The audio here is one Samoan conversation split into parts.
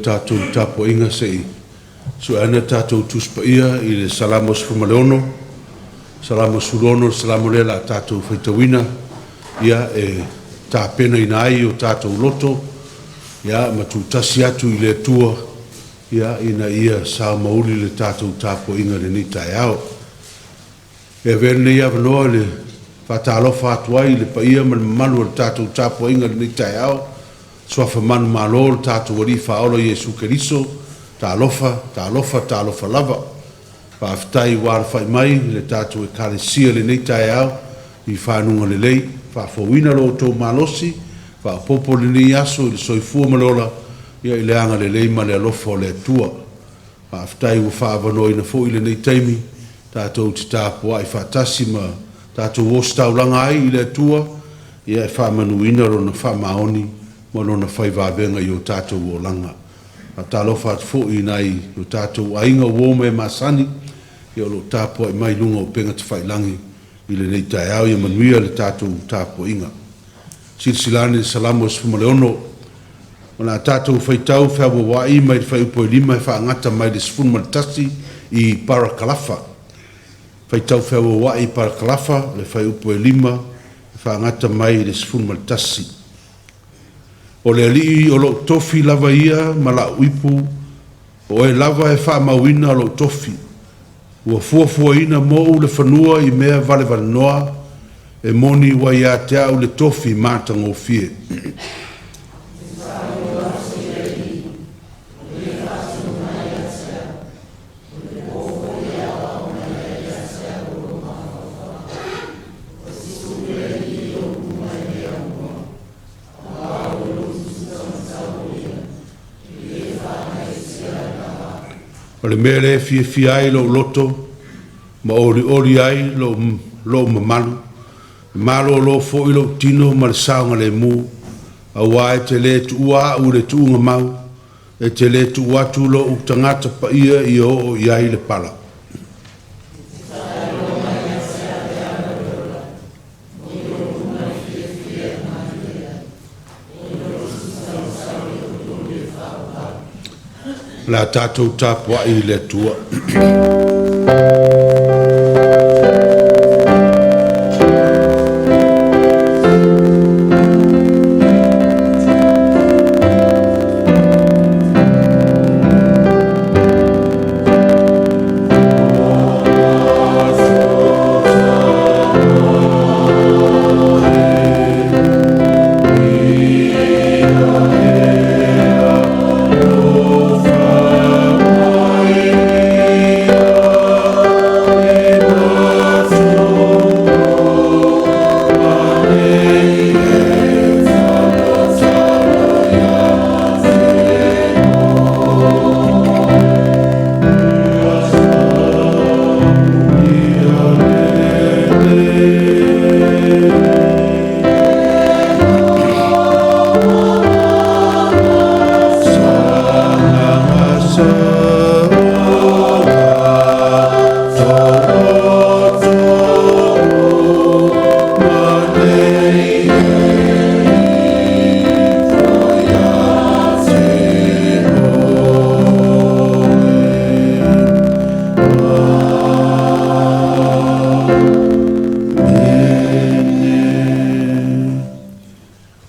tatou tapuaiga se i sue ane a tatou Tusi Paia i le Salamo 16, Salamo 16, o le Salamo lea o le a tatou faitauina, ia, e tapenaina ai o tatou loto, ia, ma tutasi atu i le Atua, ia, ina ia sao ma uli le tatou tapuaiga i lenei taeao. E avea lenei avanoa i le faatalofa atu ai i le paia ma le mamalu o le tatou tapuaiga i lenei taeao, suafa manumalo o le tatou Alii Faaola Iesu Keriso, talofa, talofa, talofa lava. Faafetai ua alafai mai i le tatou Ekalesia i lenei taeao i fanuga lelei, faafouina lo outou malosi faaopoopo lenei aso i le soifua ma le ola i le agalelei ma le alofa o le Atua. Faafetai ua faaavanoaina foi lenei taimi tatou te tapuai faatasi ma tatou ositaulaga ai i le Atua e faamanuina Lona faamaoni ma Lona fai vavega i o tatou olaga. Faatalofa atu foi i nai o tatou aiga, uo ma e masani o lo o tapuai mai i luga o upega tafailagi i lenei taeao. Ia manuia le tatou tapuaiga. Silasila ane i le Salamo 16, o le a tatou faitau feauauai mai le fuaiupu e 5 e faagata mai le 11 i parakalafa. Faitau feauauai i parakalafa le fuaiupu e 5 e faagata mai le 11. O le Alii o lou tofi lava ia ma la'u ipu, o Oe lava e faamauina lo'u tofi. Ua fuafuaina mo'u le fanua i mea valevalenoa, e moni ua ia te a'u le tofi matagofie. O le mea lea e fiafia ai lou loto ma olioli ai lou mamalu, e malolo foi lou tino ma le saogalemu, aua e te le tuua a'u i le tuuga mau, e te le tuu atu lo'u Tagata Paia ia oo i ai le pala. O le a tatou tapuai i le Atua.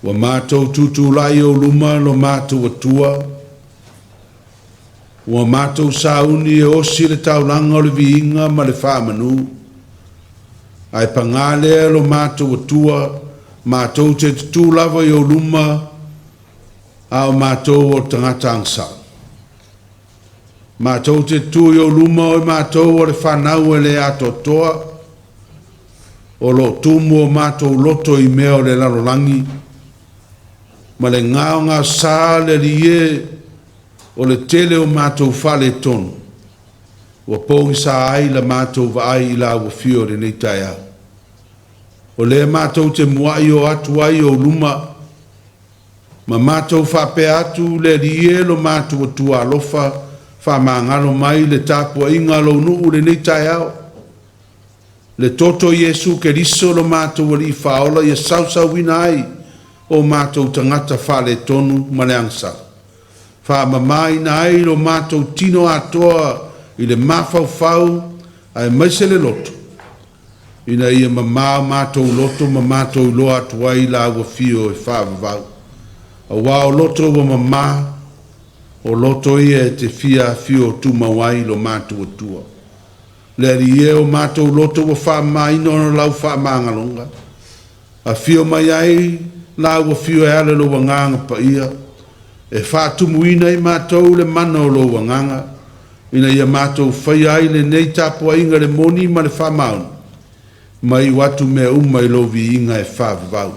Ua matou tutulai i ou luma lo matou Atua, ua matou sauni e osi le taulaga o le viiga ma le faamanu. Ae paga lea lo matou Atua, matou te tutū lava i ou luma, a o matou o tagata agasala. Matou te tutū i ou luma o matou o le fanau e le atoatoa, o lo o tumu o matou loto i mea o le lalolagi, ma le gaogaosa le Alii e o le tele o matou faaletonu, ua pogisa ai la matou vaai i la ua fio i lenei taeao. O lea matou te muai o atu ai i ou luma, ma matou faapea atu le Alii e lo matou Atua alofa, faamagalo mai le tapuaiga a lou nuu lenei taeao. Le toto Iesu Keriso lo matou Alii Faaola ia sausauina ai o matou tagata faaletonu ma le agasala. Faamamaina ai lo matou tino atoa i le mafaufau aemaise le loto, ina ia mamā o matou loto ma matou iloa atu ai lau afio e faavavau. Auā o loto ua mamā, o loto ia e te fia afio tumau ai lo matou Atua. Le Alii e, o matou loto ua faamamaina ona o lau faamagaloga. Afio mai ai lau afio e ala i lou Agaga Paia, e faatumuina i matou le mana o lou Agaga, ina ia matou faia ai lenei tapuaiga i le moni ma le faamaoni, ma iu atu mea uma i lou viiga e faavavau.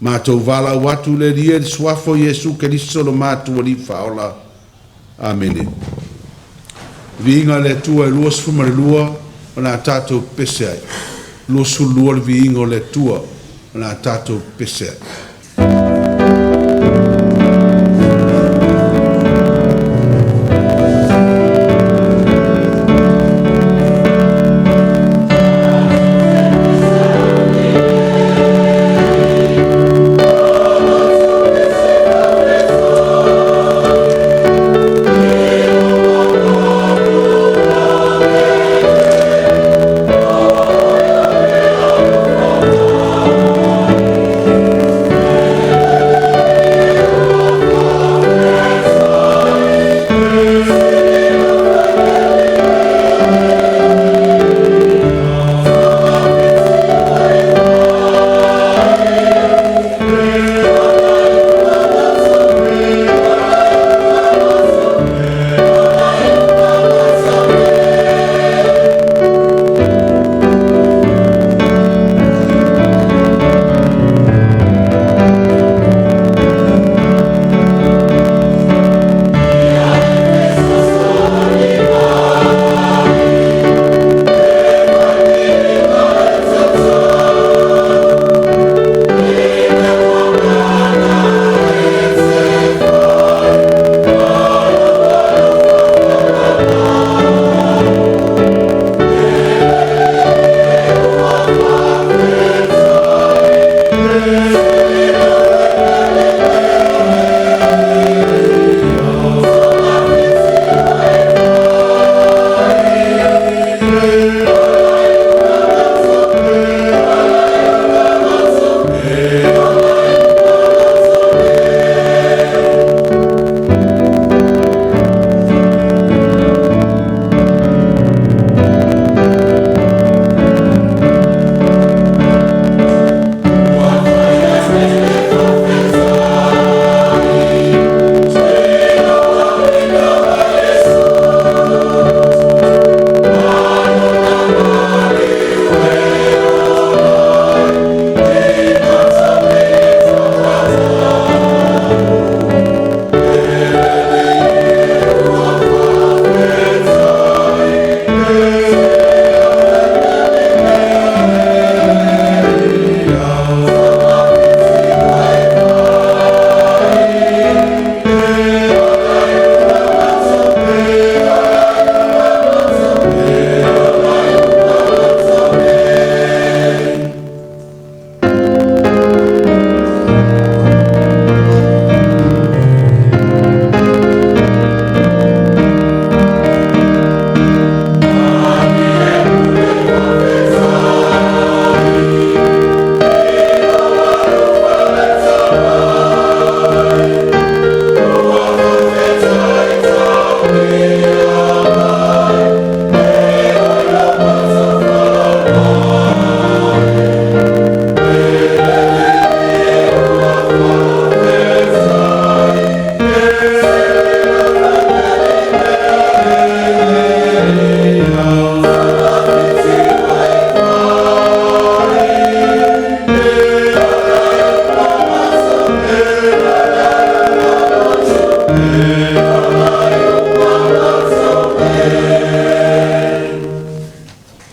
Matou valaau atu le Alii e i le Suafa o Iesu Keriso lo matou Alii Faaola. Amene. Viiga i le Atua e 22 o le a tatou pepese ai. 22 le viiga o le Atua o le a tatou pepese ai.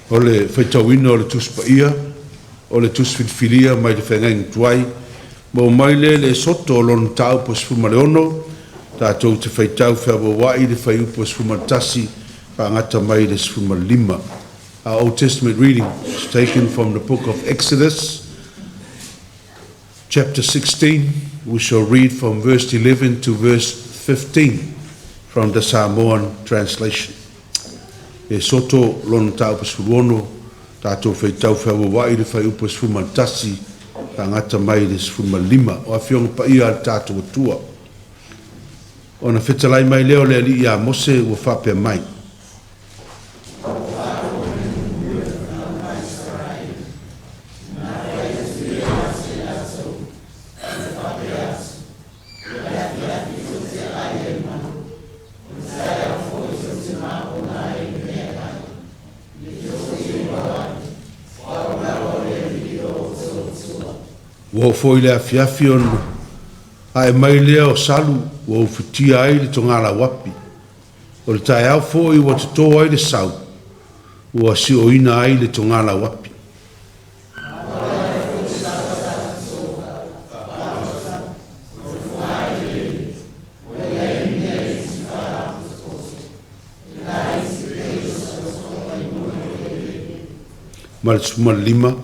O le faitauina o le Tusi Paia o le Tusi Filifilia mai le Feagaiga Tuai, maua mai lea i le Esoto o lona mataupu e 16, tatou te faitau feavaavaai i le fuaiupu e 11 faagata mai i le 15. Our Old Testament reading is taken from the book of Exodus, chapter 16. We shall read from verse 11 to verse 15 from the Samoan translation. Esoto lona mataupu 16, tatou faitau feauaua'i i le fuaiupu e 11 faagata mai i le 15. O Afioga Paia a le tatou Atua. Ona fetalai mai lea o le Alii ia Mose ua faapea mai, Ua oo foi le afiafi ona ae mai lea o salu ua ufitia ai le togalauapi. O le taeao foi ua toto ai le sau, ua sioina ai le togalauapi. Ma le 15.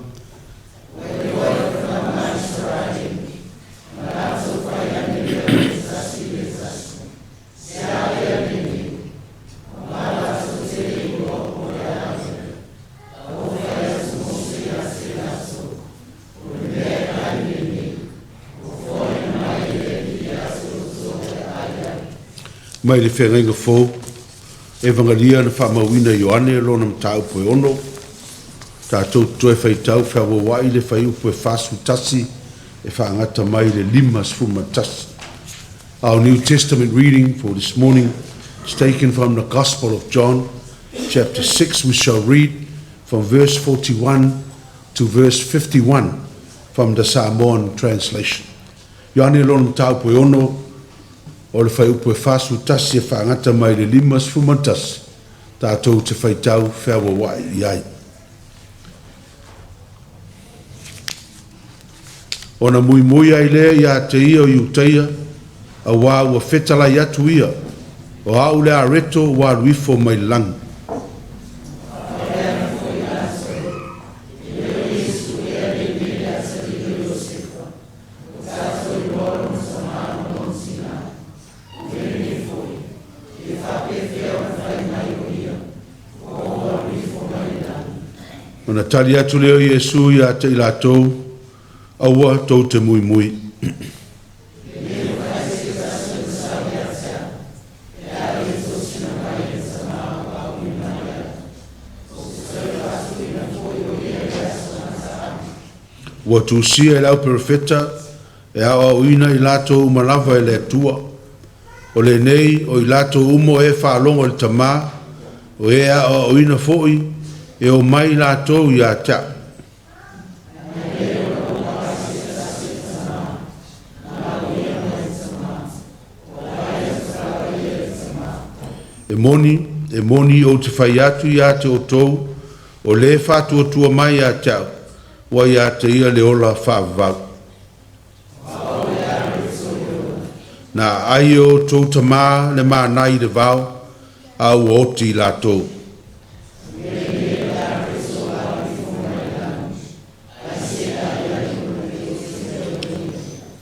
Mai le Feagaiga Fou, Evagalia na faamauina e Ioane lona mataupu e 6, tatou te toe faitau feauauai le fuaiupu e 41 e faagata mai i le 51. Our New Testament reading for this morning is taken from the Gospel of John, chapter 6. We shall read from verse 41 to verse 51 from the Samoan translation. Ioane lona mataupu e 6, o le fuaiupu e 41 e faagata mai le 51, tatou te faitau feauauai i ai. Ona muimui ai lea ia te ia o Iutaia, auā ua fetalai atu ia, o au le areto ua alu ifo mai le lagi. Ona tali atu lea o Iesu ia te i latou, aua tou te muimui. Ua tusia e le auperofeta e aoaoina i latou uma lava e le Atua. O lenei o i latou uma o e faalogo i le Tamā, o e aoaoina foi e o mai latou ia te a'u. E moni, e moni ou te fai atu ia te outou, o le faatuatua mai ia te a'u, ua ia te ia le ola faavavau. Na aai e o outou tamā le mana i le vao, a ua oti i latou.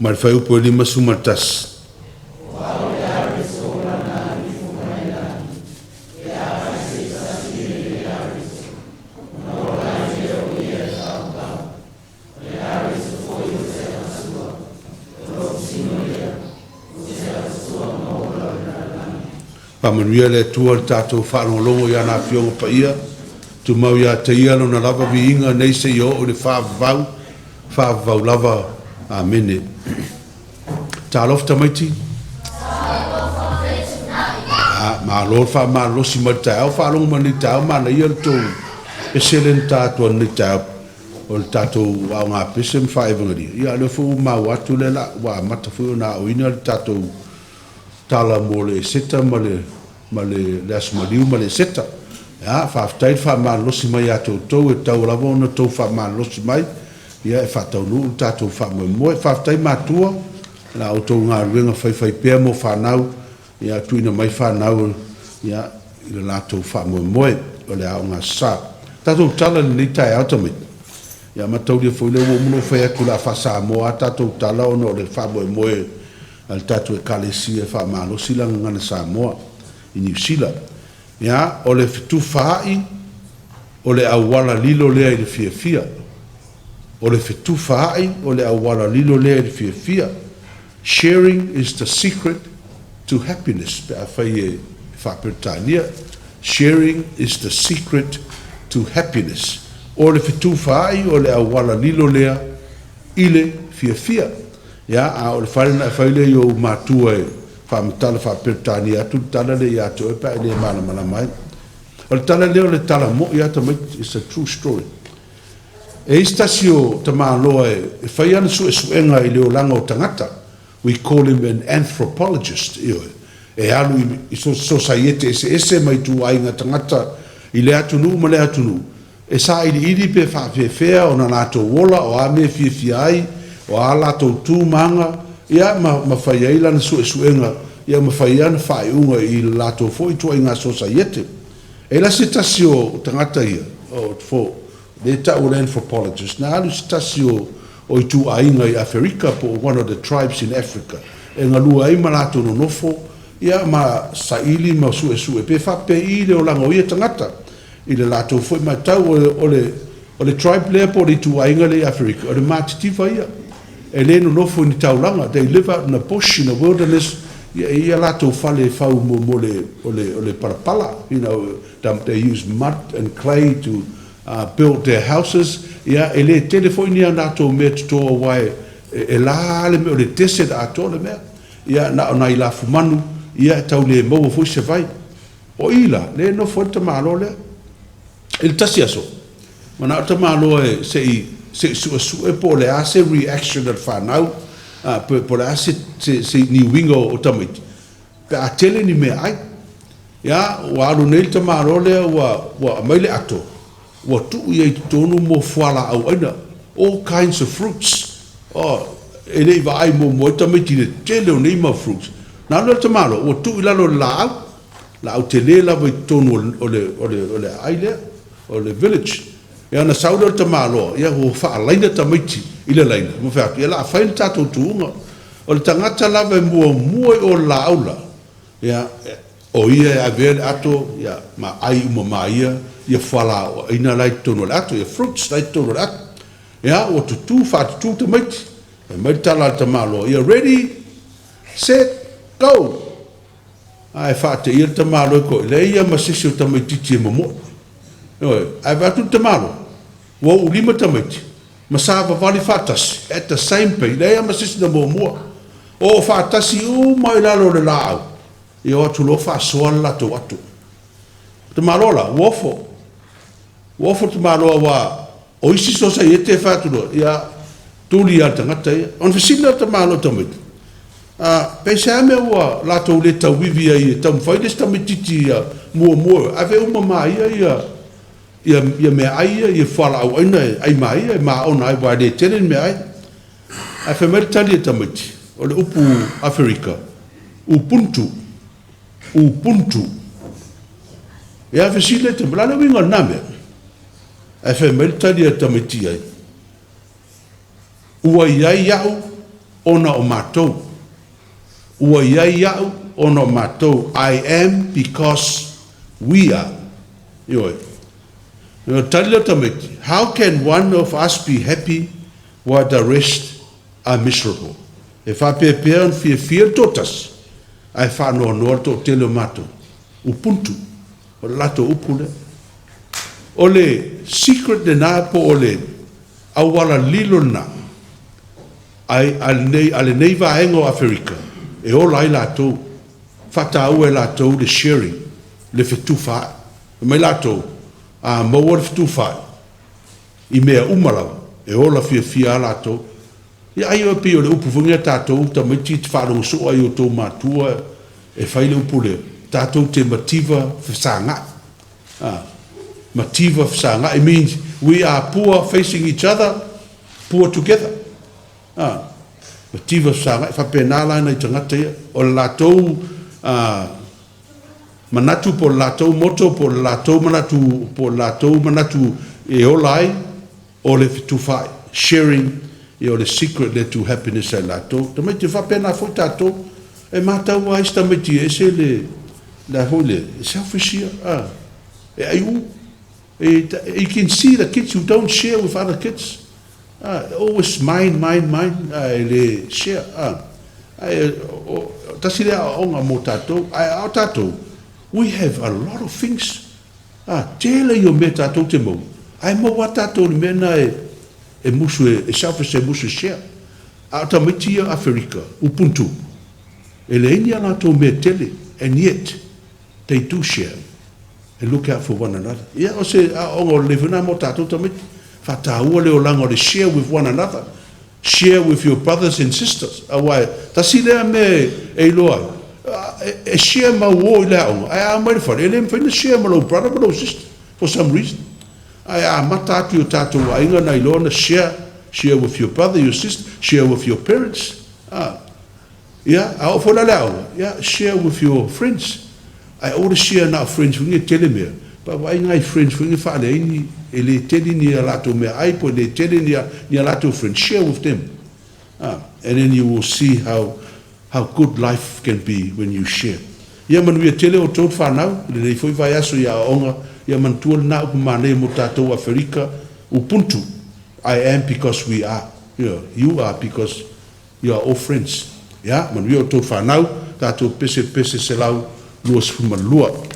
Ma le fuaiupu e 51. Faamanuia le Atua i le tatou faalogologo i ana Afioga Paia, tumau ia te Ia Lona lava viiga nei seia oo i le faavavau, faavavau lava. Amene. Talofa tamaiti. Ah, malo le faamalolosi mai le taeao, faalogo mai lenei taeao, manaia le tou pese lea na ta atu nei taeao o le tatou aoga pese ma faa-evagalia. Ia, o lea foi ua maua atu lea la ua amata foi ona aoina le tatou tala mo le Eseta ma le Aso Maliu ma le Eseta. Ia, faafetai le faamalolosi mai ia te outou, e tatau lava ona outou faamalolosi mai, ia e faataunuu le tatou faamoemoe. Faafetai matua i la outou galuega faifaipea mo fanau, ia tuuina mai fanau ia i le latou faamoemoe o le aoga sa. Tatou tala i lenei taeao tamaiti. Ia mataulia foi lea ua uma ona ou fai atu o le a faa-Samoa lava tatou tala ona o le faamoemoe. a le tatou Ekalesia e faamalosi le Gagana Samoa i Niu Sila. Ia, o le fetufaai o le auala lilo lea i le fiafia. O le fetufaai o le auala lilo lea i le fiafia. Sharing is the secret to happiness pe afai e faa-Peretania. Sharing is the secret to happiness. O le fetufaai o le auala lilo lea i le fiafia. Ia, a o le fale ona e fai lea i ou matua e faamatala faa-Peretania atu le tala lea ia te oe pe a e le malamalama ai. O le tala lea o le tala mo'i lava tamaiti, it's a true story. E i ai se tasi o tamaloa e fai ana suesuega i le olaga o tagata, we call him an anthropologist, ioe, e alu i sosaiete eseese ma ituaiga tagata i lea atunuu ma lea atunuu, e sailiili pe faapefea ona latou ola, o a mea e fiafia ai, o a latou tu ma aga, ia, ma fai ai lana suesuega, ia, ma fai ai ana faaiuga i le latou foi ituaiga sosaiete. E i ai la se tasi o tagata ia, o lea e tau o le anthropologist, na alu i se tasi o ituaiga i Aferika po o one of the tribes in Africa, e galue ai ma latou nonofo, ia, ma saili ma suesue pe faapei le olaga o ia tagata i le latou foi matau. O le tribe lea po o le ituaiga lea i Aferika, o le matitiva ia, e le nonofo i ni taulaga. They live out in the bush, in the wilderness. Ia, e i ai latou fale e fau mo le o le palapala. They use mud and clay to build their houses. Ia, e le tele foi ni a latou mea toto aua e la le mea o le desert atoa le mea. Ia, na o nai lafumanu, ia, e tau le maua foi se vai. O i la, lea e nofo ai le tamaloa lea. I le tasi aso, manao le tamaloa e se i suesue po o le a se reaction a le fanau, po o le a se ni uiga o tamaiti, pe a tele ni mea ai. Ia, ua alu nei le tamaloa lea ua aumai le ato, ua tuu i ai totonu mo fualaau aina, all kinds of fruits. Oh, e le i vaai muamua ai tamaiti i le tele o nei mau fruits. Na alu lea le tamaloa, ua tuu i lalo o le laau, laau tele lava i totonu o le aai lea, o le village. Ia, ona sau lea o le tamaloa, ia, ua faalaina tamaiti i le laina, ma fai atu, ia, la fai le tatou tuuga. O le tagata lava e muamua i o le laau la, ia, o ia e avea le ato, ia, ma ai uma ma ia, ia fualaau aina la i totonu o le ato, ia fruits la i totonu o le ato. Ia, ua tutu, faatutu tamaiti. Fai mai le tala a le tamaloa, ia, "Ready, set, go." Ae faateia le tamaloa e koe, leai ia ma se isi o tamaitiiti e momoe. Ioe, ae vaai atu le tamaloa, ua 5 tamaiti, ma savavali faatasi, at the same pace, leai ma se isi na muamua. O faatasi uma i lalo o le laau, ia o atu loa faasoa le latou ato. Tamaloa la, ua ofo. Ua ofo le tamaloa ua o isi sosaiete e fai atu loa, ia, tuli lava le tagata ia. Ona fesili lea o le tamaloa i tamaiti, pe se mea ua latou le tauivi ai e taumafai le isi tamaitiiti ia muamua, ave uma ma ia ia mea ai ia, ia fualaau aina e ai ma ia, e maona ai, aua e le tele ni mea ai. Ae fai mai le tali e tamaiti, o le upu Aferika, "Ubuntu, Ubuntu." Ia, fesili le tamaiti, la le uiga o lena mea? Ae fai mai le tali a tamaiti ai, "Ua i ai au ona o matou. Ua i ai au ona o matou. I am because we are." Ioe. O tali lea o tamaiti, "How can one of us be happy while the rest are miserable?" E faapepea ona fiafia le toatasi, ae faanoanoa le toatele o matou. Ubuntu. O le latou upu lea. O le secret lena po o le auala lilo lena ai a lenei vaega o Aferika e ola ai latou, faataua e latou le sharing, le fetufaai. Mai latou, a maua le fetufaai, i mea uma lava, e ola fiafia a latou. Ia, ai o pei o le upu foi lea tatou tamaiti te faalogo soo ai o outou matua e fai le upu lea, tatou te mativa fesagai. Ah, mativa fesagai means we are poor facing each other, poor together. Ah, mativa fesagai, faapena la nai tagata ia. O le latou manatu po o le latou motto po o le latou manatu po o le latou manatu e ola ai o le fetufaai. Sharing Ia o le secret lea to happiness ia i latou. Tamaiti e faapena foi tatou, e matau lava isi tamaiti e ese le, le a foi le, e selfish ia, a, e aiu. You can see the kids who don't share with other kids. Always mine, mine, mine, e le share. Ae tasi lea aoaoga mo tatou. Ae a o tatou, we have a lot of things. Tele ia o mea tatou te maua, ae maua lava tatou i le mea lena e musu e selfish, e musu e share. A o tamaiti ia Aferika, Ubuntu, e leai ni a latou mea tele, and yet they do share and look out for one another. Ia, o se aoaoga o lelei foi lena mo tatou tamaiti. Faataua le olaga o le share with one another. Share with your brothers and sisters. Aua e tasi lea mea e iloa ai, e share ma uo i le aoga, ae a aumai le fale, e le mafai ona share ma lou brother ma lou sister, for some reason. Ae amata atu i o tatou aiga na iloa ona share, share with your brother, your sister, share with your parents. Ia, a oo foi la i le aoga, ia, share with your friends. Ae aua le share na o friends foi nei e tele mea, pa vaai nai friends foi nei faaleai ni, e le tele ni a latou meaai po e le tele ni a latou friends, share with them. And then you will see how good life can be when you share. Ia manuia tele outou le fanau i lenei foi vaiaso i aoaoga, ia manatua lena upu manaia mo tatou Aferika, Ubuntu, I am because we are. You are because you are all friends. Ia manuia outou fanau, tatou pese pese 122.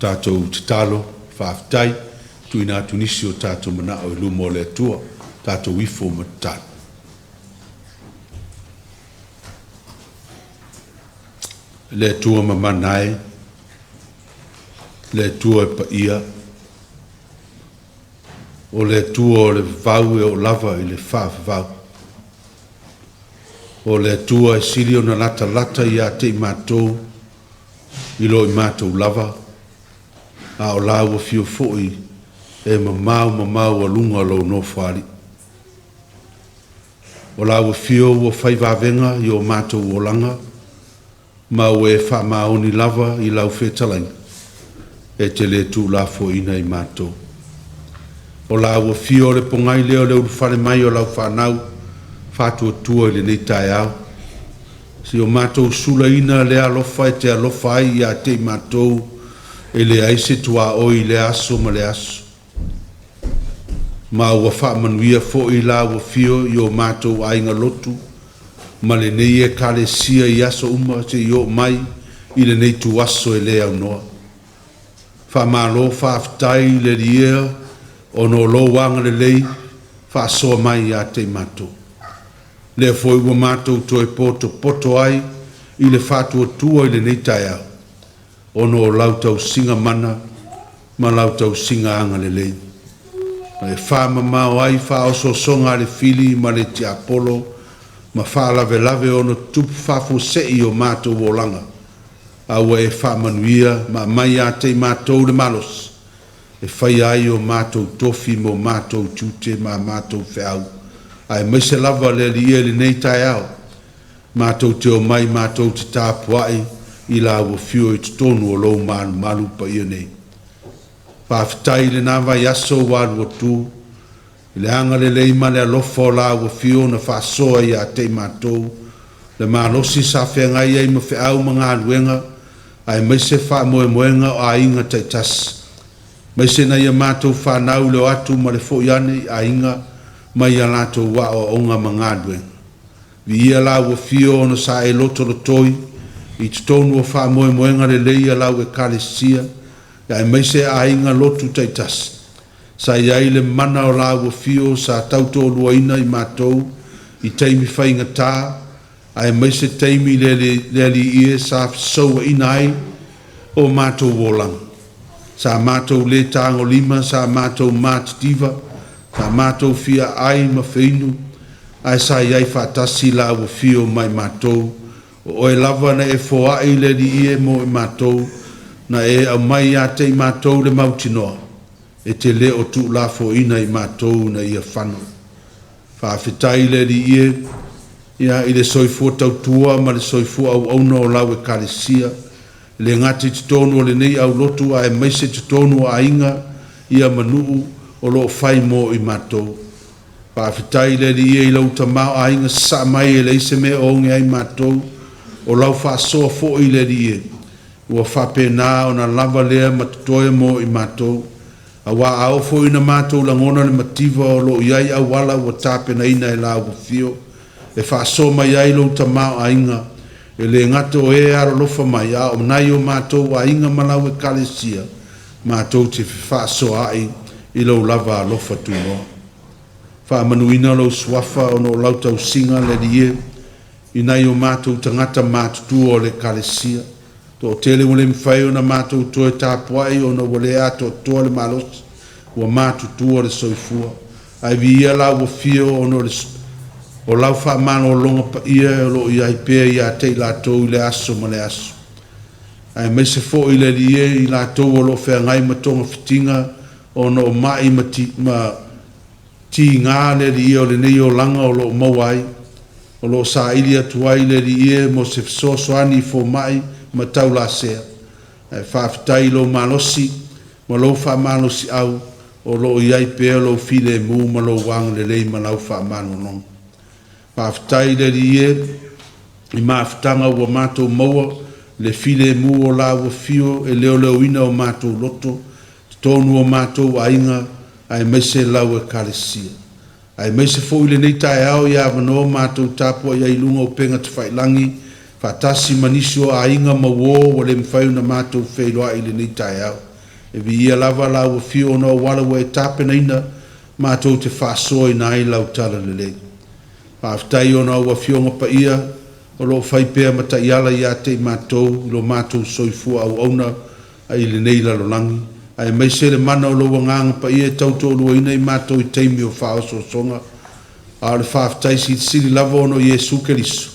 Tatou tatalo faafetai, tuuina atu nisi o tatou manao i luma o le Atua, tatou ifo ma tatalo. Le Atua mamana e, le Atua e paia, o le Atua o le vavau e oo lava i le faavavau. O le Atua e sili ona latalata ia te i matou i lo i matou lava, a o la ua afio foi e mamao mamao aluga lou Nofoalii. O lau afio ua fai vavega i o matou olaga, ma ua e faamaoni lava i lau fetalaiga, e te le tuulafoaiina i matou. O lau afio o le pogai lea o le ulufale mai o lau fanau faatuatua i lenei taeao, seia o matou sulaina le alofa e te alofa ai ia te i matou, e leai se tuaoi i lea aso ma lea aso. Ma ua faamanuia foi lau afio i o matou aiga lotu ma lenei Ekalesia i aso uma seia oo mai i lenei ituaso e le aunoa. Faamalo faafetai i le Alii e ona o lou agalelei faasoa mai ia te i matou. Lea foi ua matou toe potopoto ai i le faatuatua i lenei taeao, ona o lau tausiga mana ma lau tausiga agalelei. Ma e faamamao ai faaosoosoga a le fili ma le tiapolo ma faalavelave ono tutupu faafuasei i o matou olaga, a ua e faamanuia ma aumai ia te i matou le malosi e faia ai o matou tofi ma o matou tiute ma a matou feau, aemaise lava le Alii e i lenei taeao, matou te omai matou te tapuai i lau afio i totonu o lou malumalu paia nei. Faafetai i lena vaiaso ua alu atu, i le agalelei ma le alofa o lau afio na faasoa ia te i matou, le malosi sa feagai ai ma feau ma galuega, aemaise faamoemoega o aiga taitasi, aemaise nai a matou fanau i le o atu ma le foi ane i aiga mai a latou aoaoga ma galuega. Viia lau afio ona sa e lotolotoi i totonu o faamoemoega lelei a lau Ekalesia, aemaise aiga lotu taitasi. Sa i ai le mana o lau afio sa tautoaluaina i matou i taimi faigata, aemaise taimi le Alii e sa fesouaina ai o matou olaga. Sa matou le tagolima, sa matou matitiva, sa matou fia ai ma feinu, ae sa i ai faatasi lau afio ma i matou. O oe lava na e foai le Alii e mo i matou, na e aumai ia te i matou le mautinoa, e te le o tuulafoaiina i matou ina ia fano. Faafetai le Alii e, ia, i le soifua tautua ma le soifua auauna o lau Ekalesia, e le gata i totonu o lenei aulotu, aemaise totonu o aiga ia ma nuu o lo o fai mo i matou. Faafetai le Alii e i lau tamaoaiga sasaa mai e leai se mea o oge ai matou, o lau faasoa foi le Alii e, ua faapena ona lava lea ma totoe mo i matou. Aua a oo foi ina matou lagona le mativa o lo o i ai auala ua tapenaina e Lau Afio e faasoa mai ai Lou tamaoaiga, e le gata o e alolofa mai, a o nai o matou aiga ma Lau Ekalesia, matou te fefaasoaai i Lou lava alofa tunoa. Faamanuina Lou Suafa ona o lau tausiga, le Alii e, i nai o matou tagata matutua o le Ekalesia, toatele ua le mafai ona matou toe tapuai ona ua le atoatoa le malosi, ua matutua le soifua. Ae viia Lau Afio ona o lau faamalologa paia o lo o i ai pea ia te i latou i lea aso ma lea aso. Aemaise foi le Alii e, i latou o lo o feagai ma togafitiga ona o mai ma tiga, le Alii e, o lenei olaga o lo o maua ai, o lo o saili atu ai le Alii e mo se fesoasoani i fomai ma taulasea. Ae faafetai i lou malosi ma lou faamalosiau o lo o i ai pea lou filemu ma lou agalelei ma lau faamalologa. Faafetai le Alii e i mafutaga ua matou maua le filemu o Lau Afio e leoleoina o matou loto, totonu o matou aiga aemaise lau Ekalesia. Aemaise foi lenei taeao i avanoa matou tapuai ai i luga o upega tafailagi faatasi ma nisi o aiga ma uo ua le mafai ona matou feiloai i lenei taeao. E viia lava Lau Afio ona o auala ua e tapenaina matou te faasoaina ai lau talalelei. Faafetai ona o au Afioga Paia o lo o fai pea ma taiala ia te i matou i lo matou soifua auauna ai i lenei lalolagi, aemaise le mana o lou Agaga Paia e tautoaluaina i matou i taimi o faaosoosoga. A o le faafetai silisili lava ona o Iesu Keriso,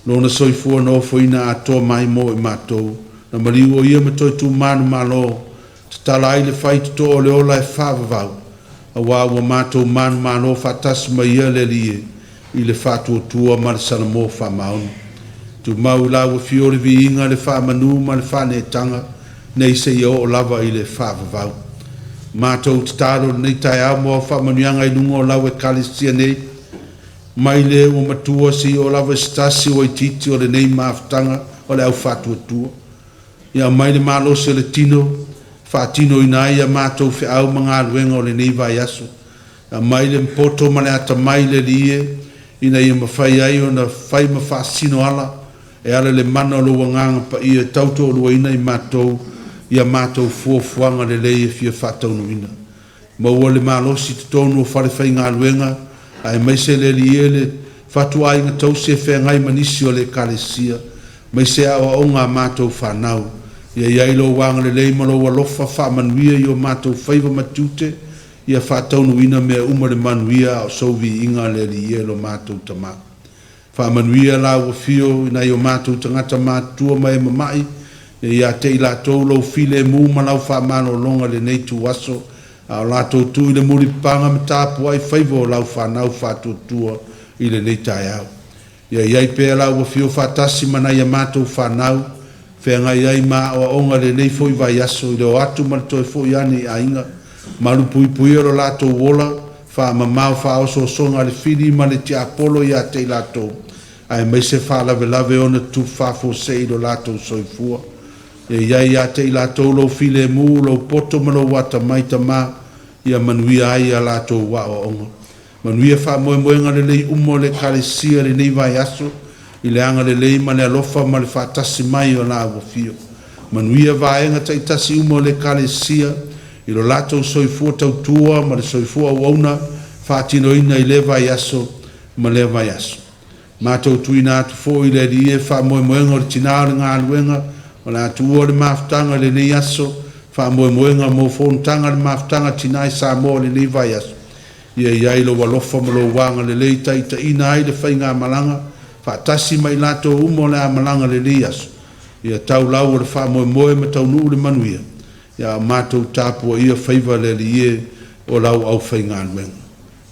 Lona soifua na ofoina atoa mai mo i matou, na maliu o Ia ma toe tu manumalo, tatala ai le faitotoa o le ola e faavavau, aua ua matou manumalo faatasi ma Ia le Alii e, i le faatuatua ma le salamo faamaoni. Tumau i lau Afio le viiga, le faamanu ma le faaneetaga, nei seia oo lava i le faavavau. Matou tatalo i lenei taeao mo au faamanuiaga i luga o lau Ekalesia nei, mai le ua matua seia oo lava i se tasi ua itiiti o lenei mafutaga o le au faatuatua. Ia aumai le malosi o le tino e faatinoina ai a matou feau ma galuega o lenei vaiaso. Aumai le poto ma le atamai le Alii e, ina ia mafai ai ona fai ma faasino ala e ala i le mana o lou Agaga Paia e tautoaluaina i matou i a matou fuafuaga lelei e fia faataunuuina. Maua le malosi i totonu o falefaigaluega, aemaise le Alii e le fatuaiga tausi e feagai ma nisi o le Ekalesia, aemaise aoaoga a matou fanau. Ia i ai lou agalelei ma lou alofa faamanuia i o matou faiva ma tiute, ia faataunuuina mea uma i le manuia a o sou viiga, le Alii e lo matou Tama. Faamanuia lau Afio i nai o matou tagata matutua ma e mamai, ia ia te i latou lou filemu ma lau faamalologa i lenei ituaso, a o latou tuu i le mulipapaga ma tapuai faiva o lau fanau faatuatua i lenei taeao. Ia i ai pea lau Afio faatasi ma nai a matou fanau, feagai ai ma aoaoga i lenei foi vaiaso i le o atu ma le toe foi ane i aiga, malupuipuia lo latou ola, faamamao faaosoosoga a le fili ma le tiapolo ia te i latou, aemaise faalavelave e ono tutupu faafuasei i lo latou soifua. Ia i ai ia te i latou lou filemu, lou poto ma lou atamai, Tama, ia manuia ai a latou aoaoga. Manuia faamoemoega lelei uma o le Ekalesia i lenei vaiaso, i le agalelei ma le alofa ma le faatasi mai o lau Afio. Manuia vaega taitasi uma o le Ekalesia i lo latou soifua tautua ma le soifua auauna faatinoina i lea vaiaso ma lea vaiaso. Matou tuuina atu foi le Alii e faamoemoega o le tina o le galuega o le a tuua le mafutaga i lenei aso, faamoemoega mo fonotaga a le mafutaga a tina i Samoa i lenei vaiaso. Ia i ai lou alofa ma lou agalelei taitaiina ai le faigamalaga faatasi ma i latou uma o le a malaga i lenei aso. Ia tau lau o le faamoemoe ma taunuu le manuia, a o matou tapuaia faiva le Alii e o lau aufaigaluega.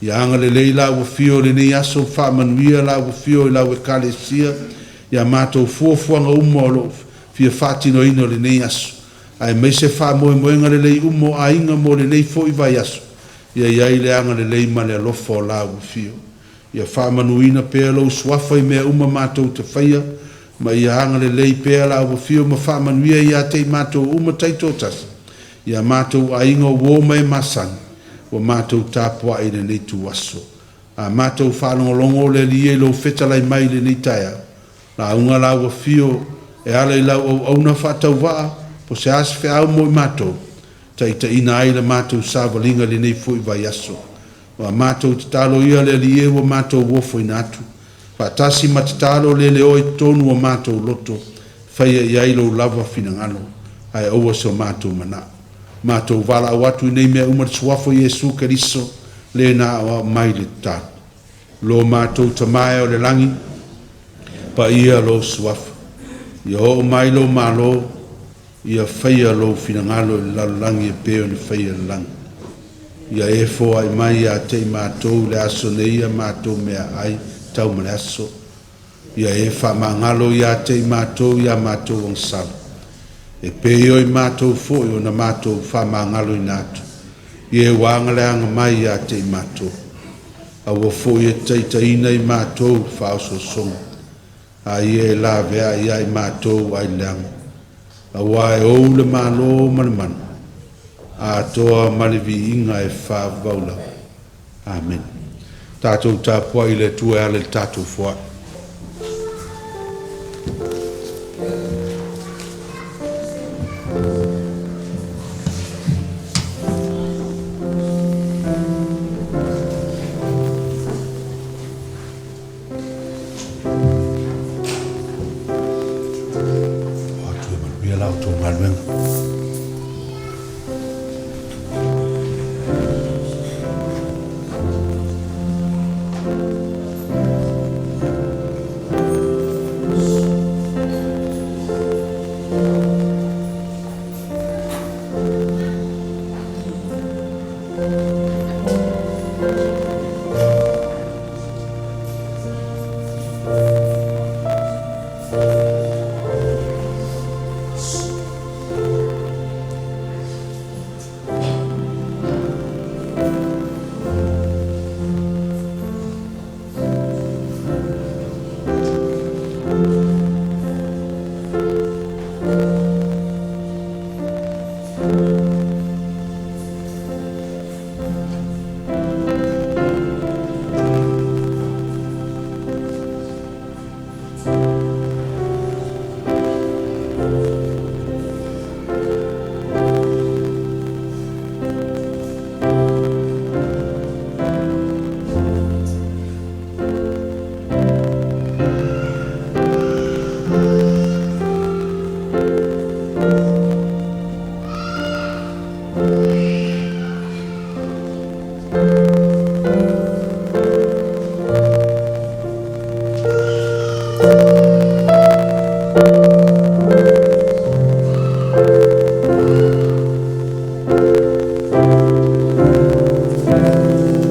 Ia agalelei lau Afio i lenei aso, faamanuia lau Afio i lau Ekalesia i a matou fuafuaga uma o lo o fia faatinoina o lenei aso, aemaise faamoemoega lelei uma o aiga mo lenei foi vaiaso. Ia i ai le agalelei ma le alofa o lau Afio. Ia faamanuina pea lou Suafa i mea uma matou te faia, ma ia agalelei pea lau Afio ma faamanuia ia te i matou uma taitoatasi. I a matou aiga o uo ma e masani, ua matou tapuai i lenei ituaso. A matou faalogologo le Alii e i lou fetalai mai i lenei taeao, lauga lau afio e ala i lau auauna faatauvaa, po o se a se feau mo i matou, taitaiina ai le matou savaliga i lenei foi vaiaso. O a matou tatalo ia le Alii e ua matou ofoina atu, faatasi ma tatalo le leoa i totonu o matou loto, faia i ai lou lava finagalo, ae aua so matou manao. Matou valaau atu i nei mea uma i le Suafa o Iesu Keriso, le na aoao mai i le tatalo. Lo matou Tama e o le lagi, paia lou Suafa, ia oo mai lou Malo, ia faia lou finagalo i le lalolagi e pei ona faia i le lagi. Ia e foai mai ia te i matou i le aso nei a matou meaai tau ma le aso. Ia e faamagalo ia te i matou i a matou agasala, e pei o i matou foi ona matou faamagaloina atu i e ua agaleaga mai ia te i matou. Aua foi e te taitaiina i matou i le faaosoosoga, a ia e laveai ia i matou ai le leaga. Aua e ou le Malo ma le mana, atoa ma le viiga e faavavau lava. Amene. Tatou tapuai i le Atua e ala i le tatou foai. O atu e manuia la outou galuega.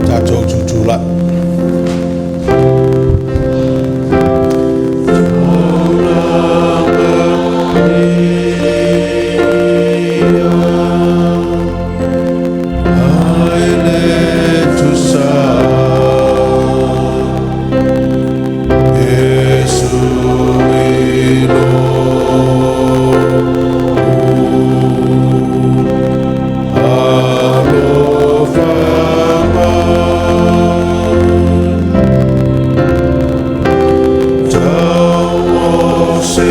Tatou tutulai. Se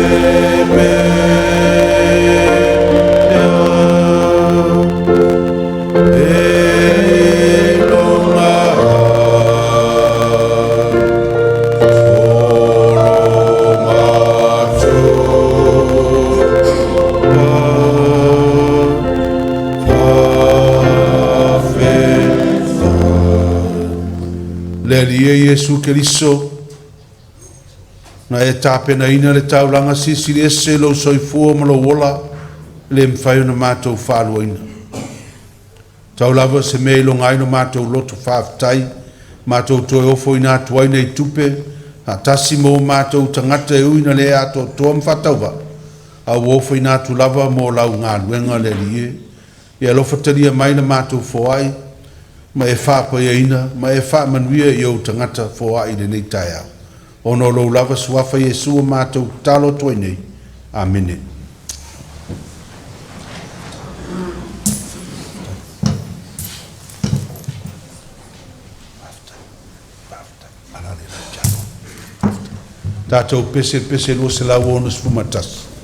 mea e iloga olo Le Alii e Iesu Keriso, na e tapenaina le taulaga silisili ese i lou soifua ma lou ola, e le mafai ona matou faaluaina. Tau lava se mea e iloga ai lo matou loto faafetai, matou toe ofoina atu ai nei tupe, faatasi ma o matou tagata e ui ina le atoatoa ma faatauvaa, a ua ofoina atu lava mo lau galuega le Alii e. Ia alofa talia mai la matou foai, ma e faapaiaina ma e faamanuia i ou tagata foai i lenei taeao. Ona o lou lava suafa Iesu ua matou tatalo atu ai nei. Amene. Tatou pese i le pese 261.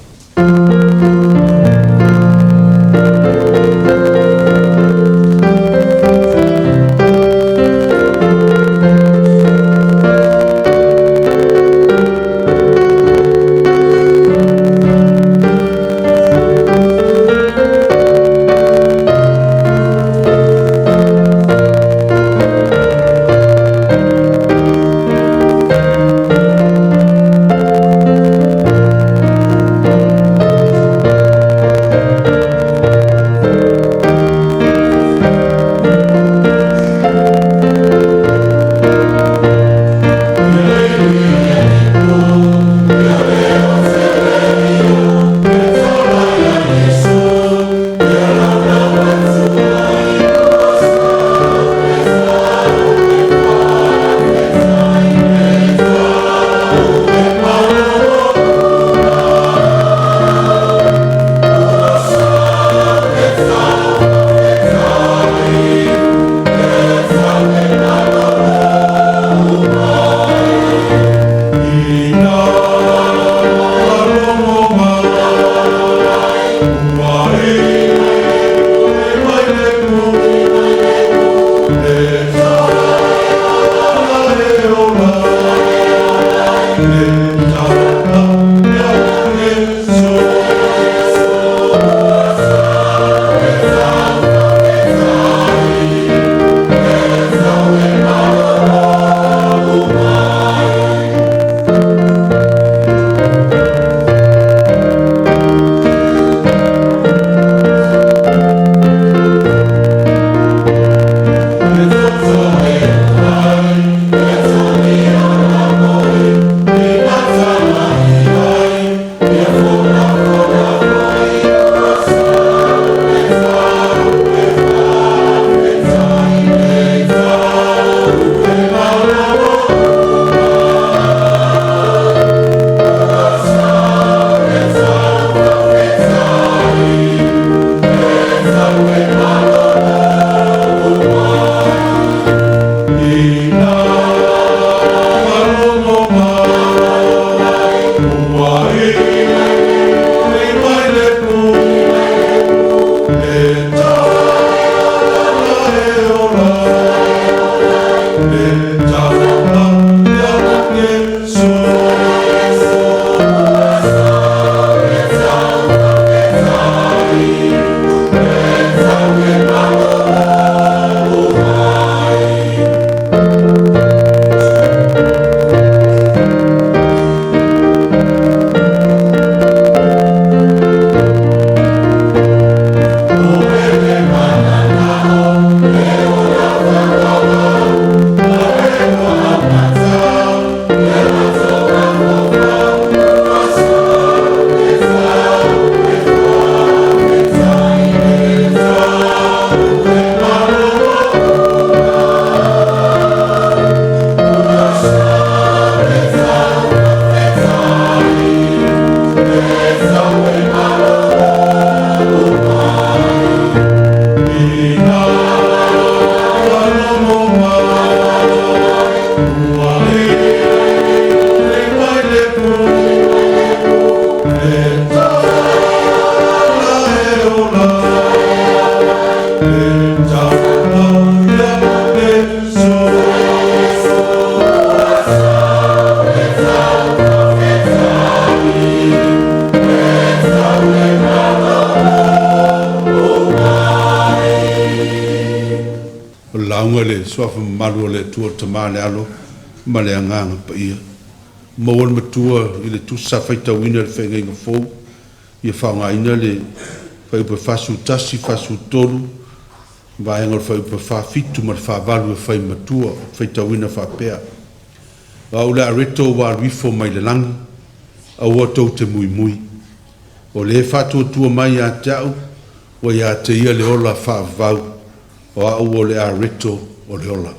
O le lauga i le Suafa mamalu o le Atua le Tama le Alo ma le Agaga Paia. Maua le Matua i le Tusi sa faitauina i le Feagaiga Fou, ia faaaogaina le fuaiupu e 41, 43, vaega o le fuaiupu e 47 ma le 48 e fai ma matua, faitauina faapea: O au le areto ua alu ifo mai le lagi, aua tou te muimui. O le faatuatua mai ia te au, ua ia te ia le ola faavavau, o au o le areto o le ola.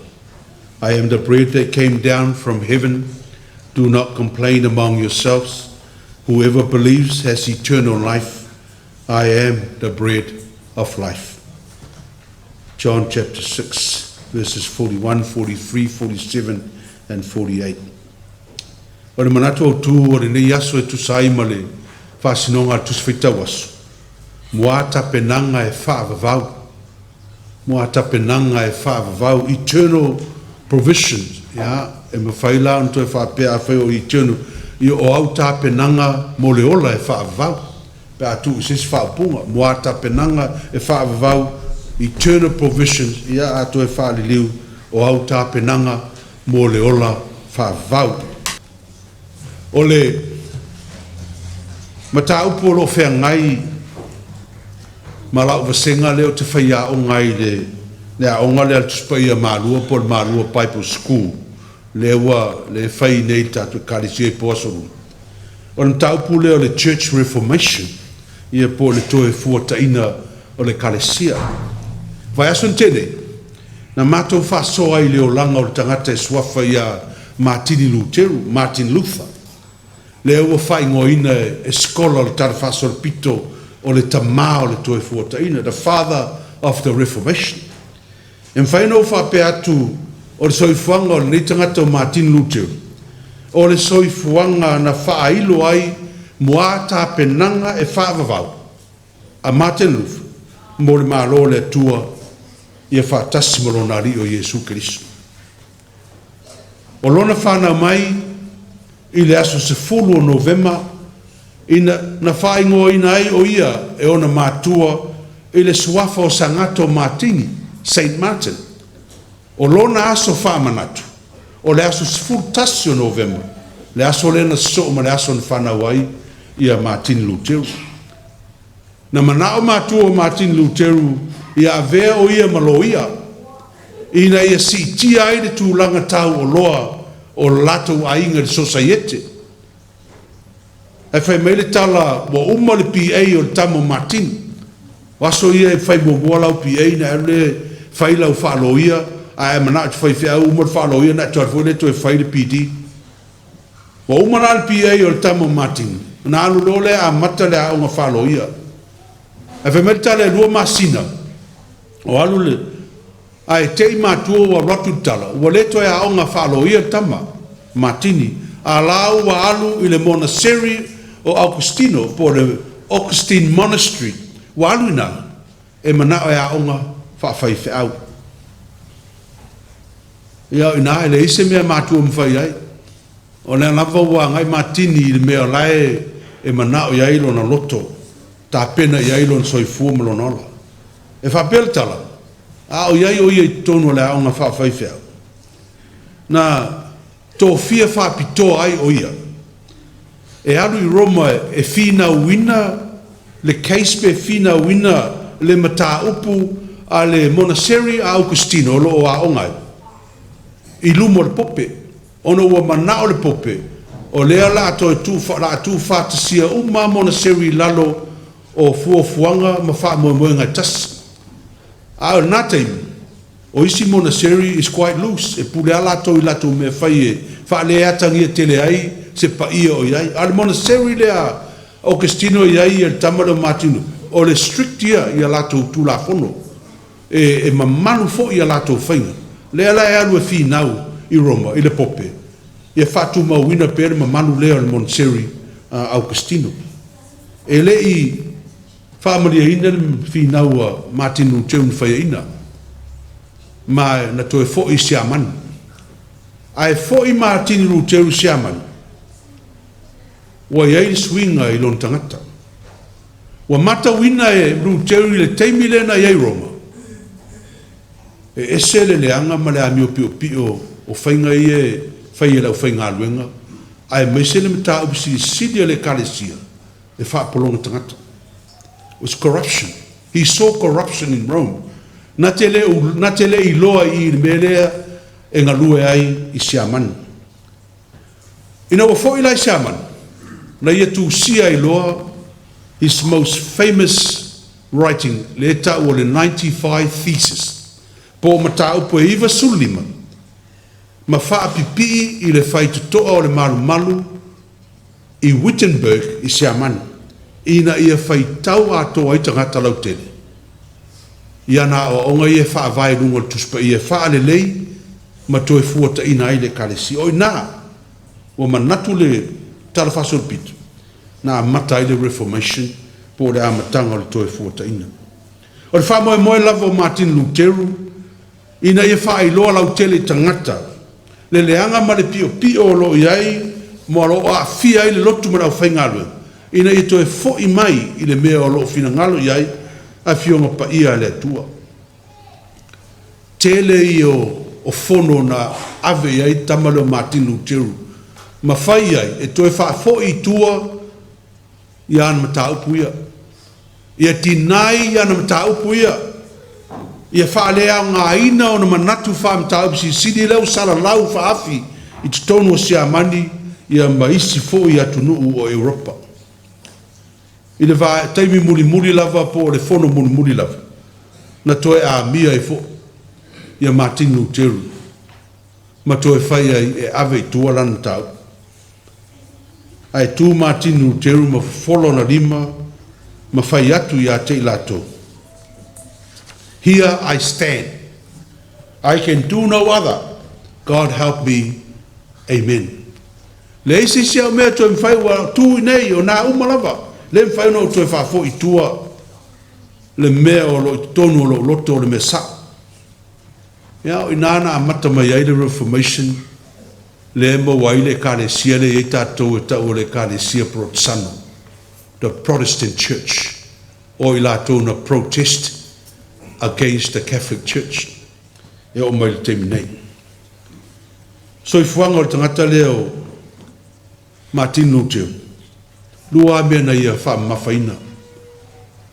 I am the bread that came down from heaven. Do not complain among yourselves. Whoever believes has eternal life. I am the bread of life. John chapter 6, verses 41, 43, 47, and 48. O le manatu autu o lenei aso e tusa ai ma le faasinoga a le Tusi Faitau Aso, Moa tapenaga e faavavau, moa tapenaga e faavavau, eternal provisions. Ia, e mafai la ona toe faapea afai o eternal, ia o au tapenaga mo le ola e faavavau, pe a tuu i se isi faaupuga, moa tapenaga e faavavau, eternal provisions, ia a toe faaliliu, o au tapenaga mo le ola faavavau. O le mataupu o lo o feagai ma lau vasega lea ou te faiaoga ai i le aoga lea a le Tusi Paia Malua po o le Malua Bible School, lea ua lea e fai nei i le tatou Ekalesia i po Aso Lua. O le mataupu lea o le Church Reformation, ia po o le toe fuataina o le Ekalesia. Vaiaso na tea nei, na matou faasoa ai i le olaga o le tagata e suafa ia Matini Luteru, Martin Luther, lea ua faaigoaina e skola o le Tala Faasolopito o le Tama o le Toefuataina, the Father of the Reformation. E mafai ona ou faapea atu o le soifuaga o lenei tagata o Matini Luteru, o le soifuaga na faailo ai moa tapenaga e faavavau a Martin Luther mo le Malo o le Atua ia faatasi ma lona Alii o Iesu Keriso. O lona fanau mai i le aso 10 o Novema ina na faaigoaina ai o ia e ona matua i le suafa o Sagato Matini, Saint Martin. O lona aso faamanatu, o le aso 11 o Novema, le aso lea na sosoo ma le aso na fanau ai ia Matini Luteru. Na manao matua o Matini Luteru ia avea o ia ma loia, ina ia siitia ai le tulaga taualoa o le latou aiga i le sosaiete. Ae fai mai le tala ua uma le PA o le tama o Matini. O aso ia e fai muamua lau PA ona e alu lea fai lau faaloia, ae a e manao e te faifeau, uma le faaloia ona e toe alu foi lea toe fai le PD. Ua uma la le PA o le tama o Matini, ona alu loa lea amata le aoga faaloia. Ae fai mai le tala e 2 masina o alu le ae te i matua ua alu atu le tala, ua le toe aoga faaloia le tama, Matini, a la ua alu i le monaseri o Augustino po o le Augustine Monastery, ua alu i ina e manao e aoga faafaifeau. Ia o i ina e leai se mea matua e mafai ai. O lea lava ua agai Matini i le mea o la e manao i ai lona loto, tapena i ai lona soifua ma lona ola. E faapea le tala, a o i ai o ia i totonu o le aoga faafaifeau, na tofia faapitoa ai o ia e alu i Roma e finauina le case pe finauina le mataupu a le monaseri a Augustino o lo o aoga ai i luma o le Pope, ona ua manao le Pope o lea o le a toe o le a tuufaatasia uma monaseri i lalo o fuafuaga ma faamoemoega e tasi. A o lena taimi, o isi monaseri is quite loose, e pule lava latou i latou mea fai e faaleatagia tele ai se paia o i ai. A o le monaseri lea Augustino e i ai le tama lea o Matino, o le strict ia i a latou Tulafono, e mamalu foi a latou faiga. Lea la e alu e finau i Roma i le Pope, ia faatumauina pea le mamalu lea o le monaseri Augustino. E le i faamalieina le finau a Martin Luteru na faiaina, ma na toe foi i Siamani. Ae foi Martin Luteru i Siamani, ua i ai le suiga i lona tagata. Ua matauina e Luteru i le taimi lea na i ai i Roma, e ese le leaga ma le amio piopio o faiga ia e fai e le aufaigaluega, aemaise le mataupu silisili a le Ekalesia e faapologa tagata. It was corruption. He saw corruption in Rome. Na te le, na te le iloa i i le mea lea e galue ai i Siamani. Ina ua foi la i Siamani, na ia tusia ai loa his most famous writing, lea e tau o le 95 Thesis, po o mataupu e 95 ma faapipii i le faitotoa o le malumalu i Wittenberg i Siamani, ina ia faitau atoa ai tagata lautele i ana aoaoga ia e faavae i luga o le Tusi Paia e faalelei ma toe fuataina ai le Ekalesia. O i ina Ua manatu le talafaasolopito, na amata ai le Reformation po o le amataga o le Toefuataiga. O le faamoemoe lava o Matini Luteru ina ia faailoa lautele i tagata le leaga ma le piopio o lo o i ai ma o lo o aafia ai le lotu ma le aufaigaluega, ina ia toe foi mai i le mea o lo o finagalo i ai Afioga Paia a le Atua. Tele ia o fono na ave i ai le tama lea o Matini Luteru ma fai ai e toe faafoi i tua ia ana mataupu ia, ia deny ana mataupu ia, ia faaleaogaina ona manatu faa-mataupu silisili lea ua salalau faaafi i totonu o Siamani ia ma isi foi atunuu o Europa. I le taimi mulimuli lava po o le fono mulimuli lava, na toe amia ai foi ia Matini Luteru ma toe fai ai e ave i tua lana mataupu. Ae tu Matini Luteru ma fofola ona lima ma fai atu ia te i latou, "Here I stand. I can do no other. God help me. Amen." Leai se isi au mea toe mafai, ua tu i nei o nā uma lava. Le mafai ona ou toe faafoi i tua le mea o lo o i totonu o lou loto o le mea sao. Ia, o ina na amata mai ai le Reformation lea e maua ai le Ekalesia lea e i ai tatou e tau o le Ekalesia Porotesano, the Protestant Church, o i latou na protest against the Catholic Church e oo mai i le taimi nei. Soifuaga o le tagata lea o Matini Luteru, lua lava mea na ia faamamafaina,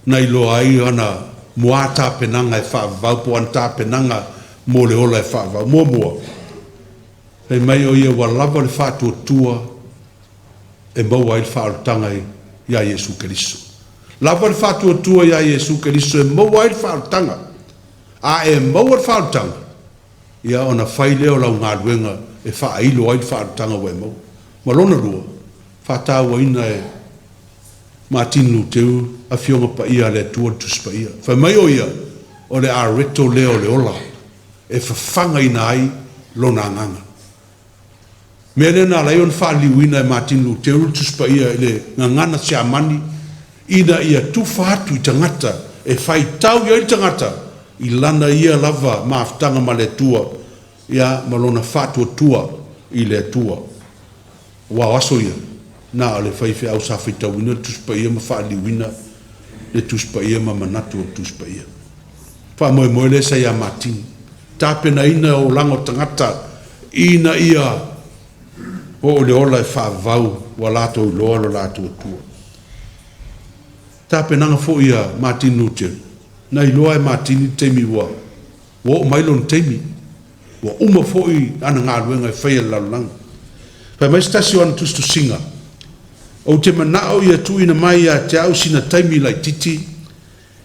na iloa ai ana muā tapenaga e faavavau po o ana tapenaga mo le ola e faavavau. Muamua, fai mai o ia ua lava le faatuatua e maua ai le faaolataga iā Iesu Keriso. Lava le faatuatua iā Iesu Keriso e maua ai le faaolataga. A e maua le faaolataga, ia ona fai lea o lau galuega e faailo ai le faaolataga ua e maua. Ma lona lua, faatauaina e Matini Luteru Afioga Paia a le Atua le Tusi Paia. Fai mai o ia, o le areto lea o le ola e fafagaina ai lona agaga. Mea lea na ala ai ona faaliliuina e Matini Luteru le Tusi Paia i le gagana Siamani ina ia tufa atu i tagata e faitau i ai le tagata i lana ia lava mafutaga ma le Atua ia ma lona faatuatua i le Atua. Aua o aso ia, na o le faifeau sa faitauina le Tusi Paia ma faaliliuina le Tusi Paia ma manatu o le Tusi Paia. Faamoemoe lea sa ia Matini, tapenaina olaga o tagata ina ia oo i le ola e faavavau ua latou iloa lo latou Atua. Tapenaga foi a Matini Luteru, na iloa e Matini le taimi ua oo mai lona taimi, ua uma foi ana galuega e faia i le lalolagi. Fai mai se tasi o ana tusitusiga, Ou te manao ia tuuina mai ia te au sina taimi laitiiti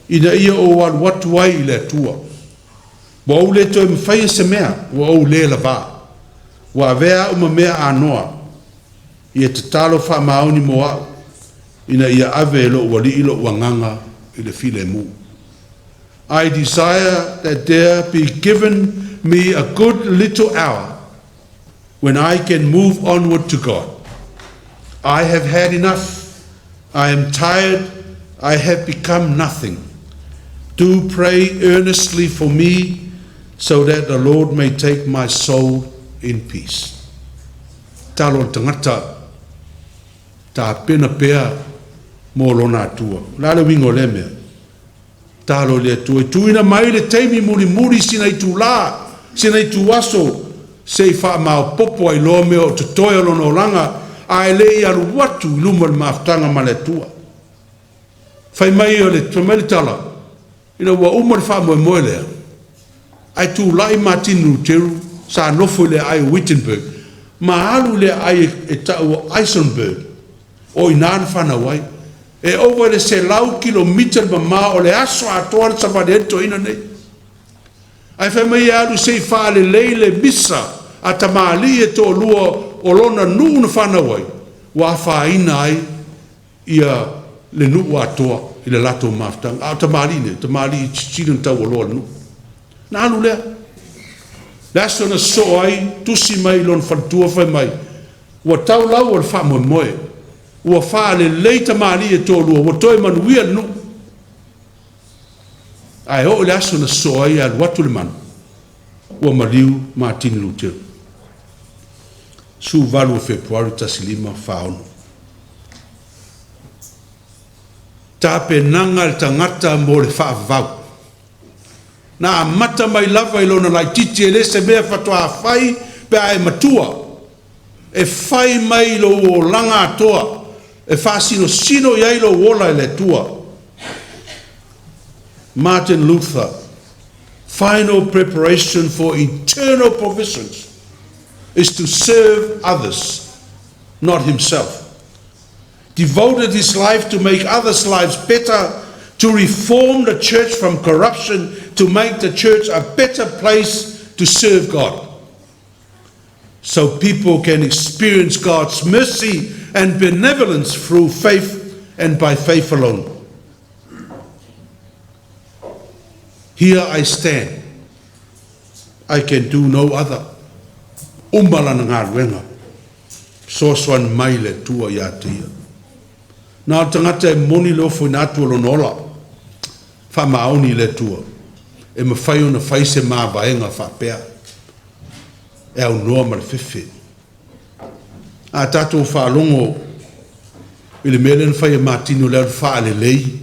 ina ia ou alu atu ai i le Atua. Ua ou le toe mafaia se mea, ua ou le lavā. Ua avea au ma mea anoa. Ia tatalo faamaoni mo au, ina ia ave e lou Alii lou agaga i le filemu. I desire that there be given me a good little hour when I can move onward to God. I have had enough. I am tired. I have become nothing. Do pray earnestly for me so that the Lord may take my soul in peace. Talo le tagata tapena pea mo lona Atua. O le a le uiga o lea mea? Talo i le Atua e tuuina mai le taimi mulimuli sina itulā, sina ituaso se i faamaopoopo ai loa mea o totoe o lona olaga ae le i alu atu i luma o le mafutaga ma le Atua. Fai mai o le fai mai le tala, ina ua uma le faamoemoe lea, ae tulai Matini Luteru sa nofo i le aai o Wittenberg ma alu i le aai e tau o Eisenberg, o i ina na fanau ai. E ova i le 100 kilomita le mamao o le aso atoa le savali ai le toeaina nei. Ae fai mai e alu se i faalelei le misa a tamalii e toalua o lona nuu na fanau ai, ua afaina ai ia le nuu atoa i le latou mafutaga. A o tamalii nei, o tamalii sili ona taualoa i le nuu. Na alu lea. Le aso na sosoo ai, tusi mai i lona faletua fai mai, Ua tau lau o le faamoemoe, ua faalelei tamalii e toalua, ua toe manuia le nuu. Ae oo i le aso na sosoo ai e alu atu le manu, ua maliu Matini Luteru. 18 o Fepuari 1546. Tapenaga a le tagata mo le faavavau. Na amata mai lava i lona laitiiti, e le se mea faatoa fai pe a e matua. E fai mai lou olaga atoa, e faasinosino i ai lou ola e le Atua. Martin Luther, final preparation for eternal provisions is to serve others, not himself. Devoted his life to make others' lives better, to reform the church from corruption, to make the church a better place to serve God, so people can experience God's mercy and benevolence through faith and by faith alone. Here I stand. I can do no other. Uma lana galuega, fesoasoani mai le Atua ia te ia. Na o le tagata e moni le ofoina atu o lona ola faamaoni i le Atua e mafai ona fai se mavaega faapea e aunoa ma le fefe. A tatou faalogo i le mea lea na fai e Matini o le alu faalelei,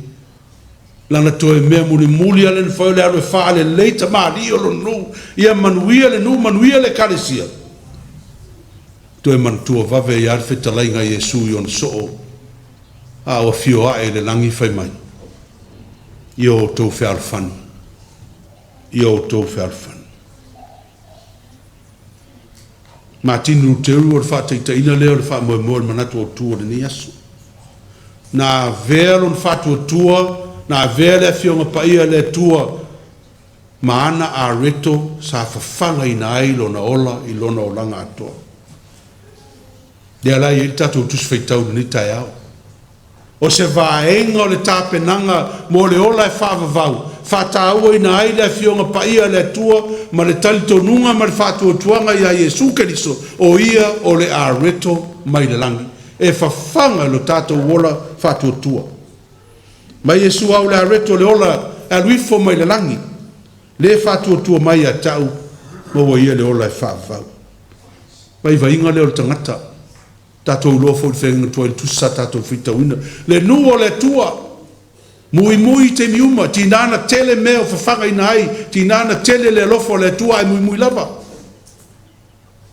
lana toe mea mulimuli lava lea na fai o le alu e faalelei tamalii o lona nuu, ia manuia le nuu, manuia le ekalesia. Toe manatua vave ai lava le fetalaiga a Iesu i ona soo a o afio ae i le lagi fai mai, “Ia outou fealofani, ia outou fealofani.” Matini Luteru o le faataitaiga lea o le faamoemoe o le manatu autu o lenei aso. Na avea lona faatuatua, na avea le Afioga Paia a le Atua ma ana areto sa fafagaina ai lona ola i lona olaga atoa. Lea la e i ai le tatou Tusi Faitau i lenei taeao. O se vaega o le tapenaga mo le ola e faavavau, faatauaina ai le Afioga Paia a le Atua ma le talitonuga ma le faatuatuaga ia Iesu Keriso, o Ia o le areto mai le lagi, e fafaga lo tatou ola faatuatua. Mai Iesu au le areto o le ola e alu ifo mai le lagi, le faatuatua mai ia te au, maua ia le ola e faavavau. Vaivaiga lea o le tagata, tatou iloa foi i le feagaiga tuai i le tusi sa tatou faitauina. Le nuu o le Atua, muimui i taimi uma, tiga na tele mea o fafagaina ai, tiga na tele le alofa o le Atua ae muimui lava.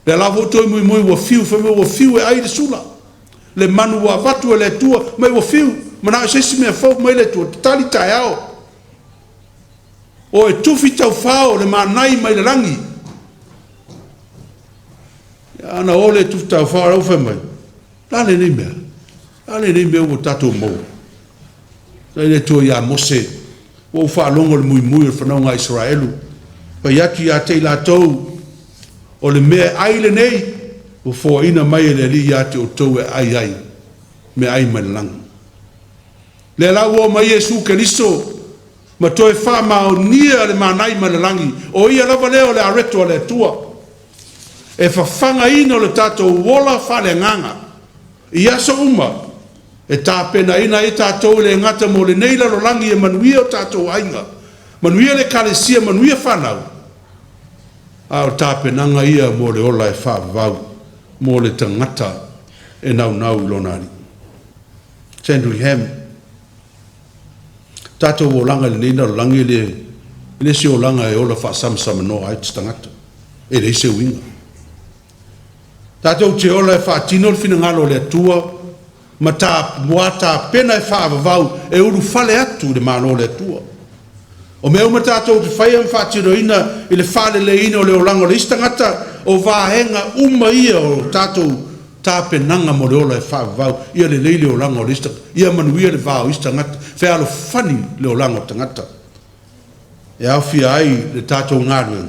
Le la foi toe muimui ua fiu, fai mai ua fiu e ai le sula. Le manu ua avatu e le Atua, mai ua fiu, manao se isi mea fou mai le Atua, tatali taeao. O e tufi taufao le manai mai le lagi. Ana o le tufi taufao lau fai mai, la lenei mea, la lenei mea ua tatou maua. Na le Atua ia Mose, ua ou faalogo i le muimui o le fanauga a Isaraelu, fai atu ia te i latou, o le mea e ai lenei, ua foaina mai e le Alii ia te outou e ai ai, mea ai mai le lagi. Lea la ua o mai Iesu Keriso, ma toe faamaonia le manai mai le lagi, o ia lava lea o le areto a le Atua, e fafagaina o le tatou ola faaleagaga i aso uma, e tapenaina ai tatou e le gata mo lenei lalolagi e manuia o tatou aiga, manuia le ekalesia, manuia whanau, a o tapenaga ia mo le ola e faavavau mo le tagata e naunau i lona alii. Sandringham, tatou olaga i lenei lalolagi e le se olaga e ola faasamasamanoa ai se tagata, e leai se uiga. Tatou te ola e faatino le finagalo o le Atua ma ta tapena e faavavau e ulufale atu i le Malo o le Atua. O mea uma tatou te faia ma faatinoina i le faaleleiina o le olaga o le isi tagata, o vaega uma ia o tatou tapenaga mo le ola e faavavau, ia lelei le olaga o le isi tagata, ia manuia le va o isi tagata, fealofani le olaga o tagata. E aofia ai le tatou galuega,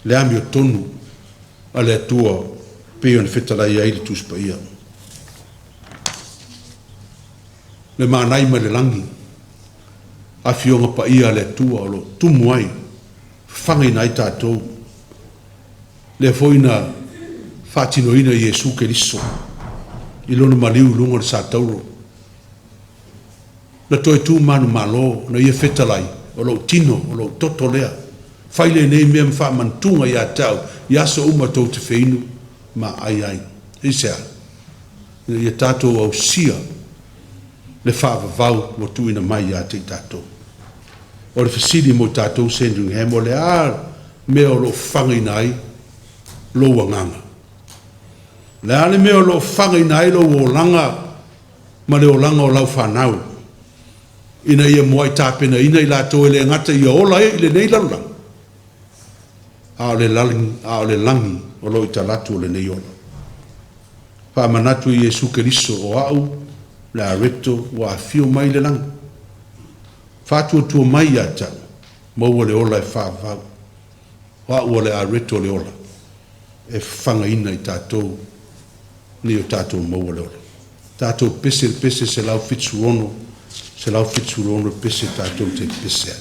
le amiotonu a le Atua pei ona fetalai ai le Tusi Paia. Le manai mai le lagi, Afioga Paia a le Atua o lo o tumu ai, fafagaina ai tatou. Lea foi na faatinoina e Iesu Keriso i Lona maliu i luga o le satauro, na toe tu manumalo, na Ia fetalai, “O lou tino, o lou toto lea, fai lenei mea ma faamanatuga ia te au i aso uma tou te feinu ma aai ai.” Aisea? Ina ia tatou ausia le faavavau ua tuuina mai ia te i tatou. O le fesili mo i tatou Sandringham, o le a mea o lo o fafagaina ai lou agaga? O le a le mea o lo o fafagaina ai lou olaga ma le olaga o lau fanau, ina ia muai tapenaina i latou e le gata ia ola ai i lenei lalolagi, a o le lagi o lo o i talaatu o lenei ola. Faamanatu e Iesu Keriso, “O a'u le areto ua afio mai le lagi, faatuatua mai ia te a'u, maua le ola e faavavau. O a'u o le areto o le ola e fafagaina i tatou ina ia o tatou maua le ola.” Tatou pepese i le pese 176, 176 le pese tatou te pepese ai.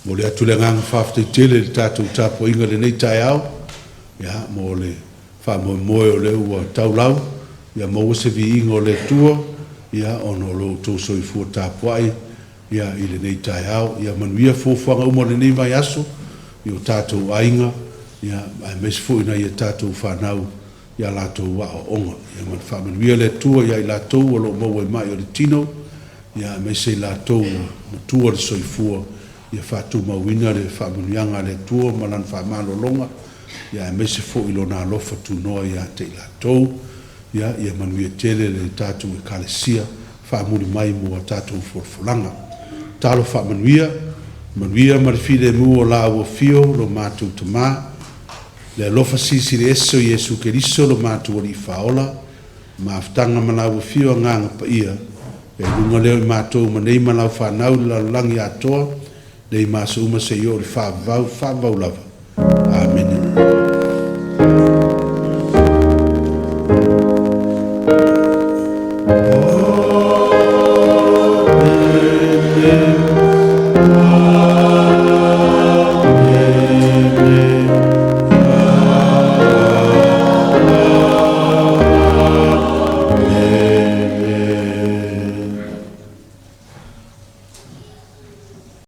Momoli atu le agaga faafetai tele i le tatou tapuaiga i lenei taeao, ia, mo le faamoemoe o lea ua tau lau, ia maua se viiga o le Atua, ia, ona o lo outou soifua tapuai, ia, i lenei taeao. Ia manuia fuafuaga uma o lenei vaiaso i o tatou aiga, ia, aemaise foi nai a tatou fanau i a latou aoaoga. Ia faamanuia le Atua ia i latou o lo o maua i mai o le tino, aemaise i latou ua matua le soifua. Ia faatumauina le faamanuiaga a le Atua ma Lana faamalologa, ia aemaise foi Lona alofa tunoa ia te i latou. Ia manuia tele le tatou Ekalesia, faamuli mai mo a tatou folafolaga. Talo faamanuia, manuia ma le filemu o la ua afio lo matou Tama, le alofa silisili ese o Iesu Keriso lo matou Alii Faaola, mafutaga ma lau Afio Agaga Paia, ia i luga lea o i matou ma nei ma lau fanau i le lalolagi atoa, nei ma aso uma seia oo i le faavavau, faavavau lava. Amene.